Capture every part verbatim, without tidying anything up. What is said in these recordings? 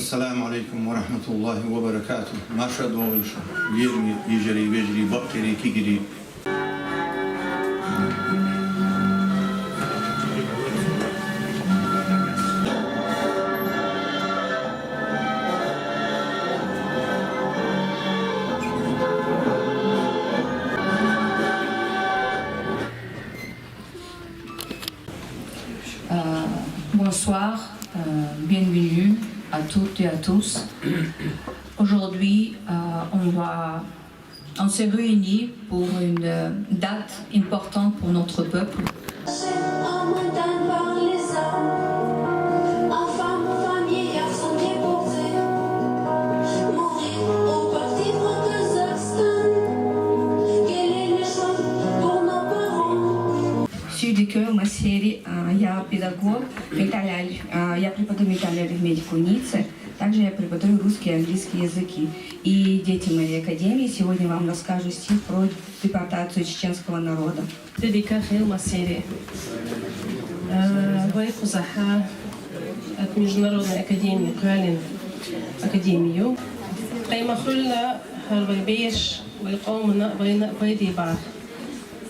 Ассаламу алейкум ва рахматуллахи ва баракатух. Марша догӀийла шо, лераме йижарий, вежарий, баккхий, кегий. Euh, bonsoir, euh, bienvenue à toutes et à tous. Aujourd'hui, euh, on va, on s'est réunis pour une, euh, date importante pour notre peuple. Сюйдюков Масери, а, я педагог, менталь-, а, я преподаю ментальный арифметику Ниццы. Также я преподаю русский и английский языки. И дети моей академии сегодня вам расскажут стих про депортацию чеченского народа. Сюйдюков Масери. А, вай кхузахьа от Международной академии, кхоаленна академи я. Къемахулла хӀара вай бераш, вай къомана, вайна, вай дебар.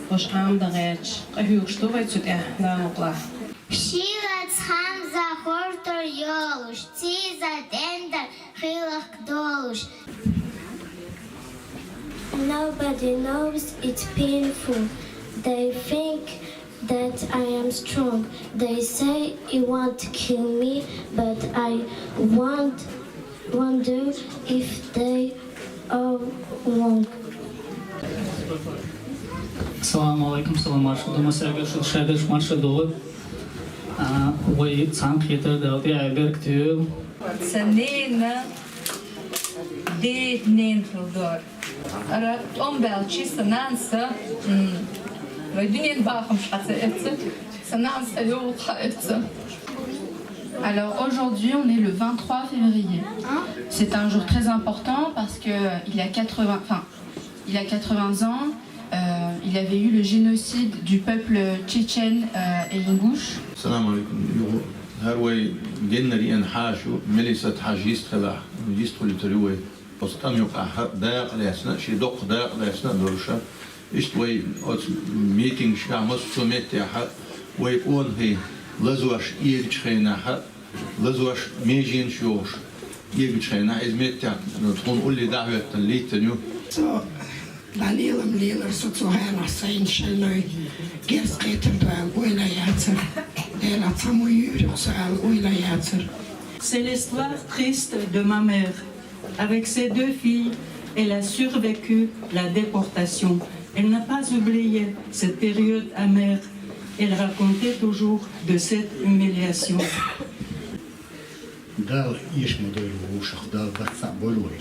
Уж Ӏамадаьча, къахьоьгуш ду вай цу тӀа, Дала мукъалахь. Шийла цхьанза хуртур йолуш, циза тендер хиларх долуш. Nobody knows it's painful. They think that I am strong. They say he won't kill me, but I want, wonder if they are wrong. Ассаламу алейкум, салам марша ду, масех шуьга, шуьга марша ду. А, вай цхьаьна кхетар Дала тӀехь беркате йойла. Сан ненан деда ненан хилла дара. Ара тӀом баьлча сан нанас, м, вай дуьненан бахамаш хьа ца эцна, сан нанас сан йовлакх хьа эцна. Alors aujourd'hui, on est le vingt-trois février. C'est un jour très important parce que, euh, il y a quatre-vingts, enfin, il y a quatre-vingts ans, euh, il y avait eu le génocide du peuple tchétchène, euh, et ingouche. Салам алейкум. Юха хӀара вай геннара еана хьаша ю, Мелисат хьажа йист хилахь, йистхилийтар ю вай. Оцу тӀама юкъахь дакъа лаьцна, шен доккха дакъа лаьцна а долуша. Иштта вай оцу митингашкахь, массо а меттехь вай къонахий лазош эгачу хенахь, лазош меженаш йохуш эгачу хенахь, иза меттехь тхуна улле дӀахӀоьттина лийтина ю. Со дӀа лелам лелара, со цу хенахь сайна шайной герз кхетар ду аьлла ойла яцара. Делахь цхьаммо юьйр ю со аьлла ойла яцара. C'est l'histoire triste de ma mère. Avec ses deux filles, elle a survécu la déportation. Elle n'a pas oublié cette période amère. Elle racontait toujours de cette humiliation. Дала эшам дойла вовшах, Дала барт цхьаъ бойла вай.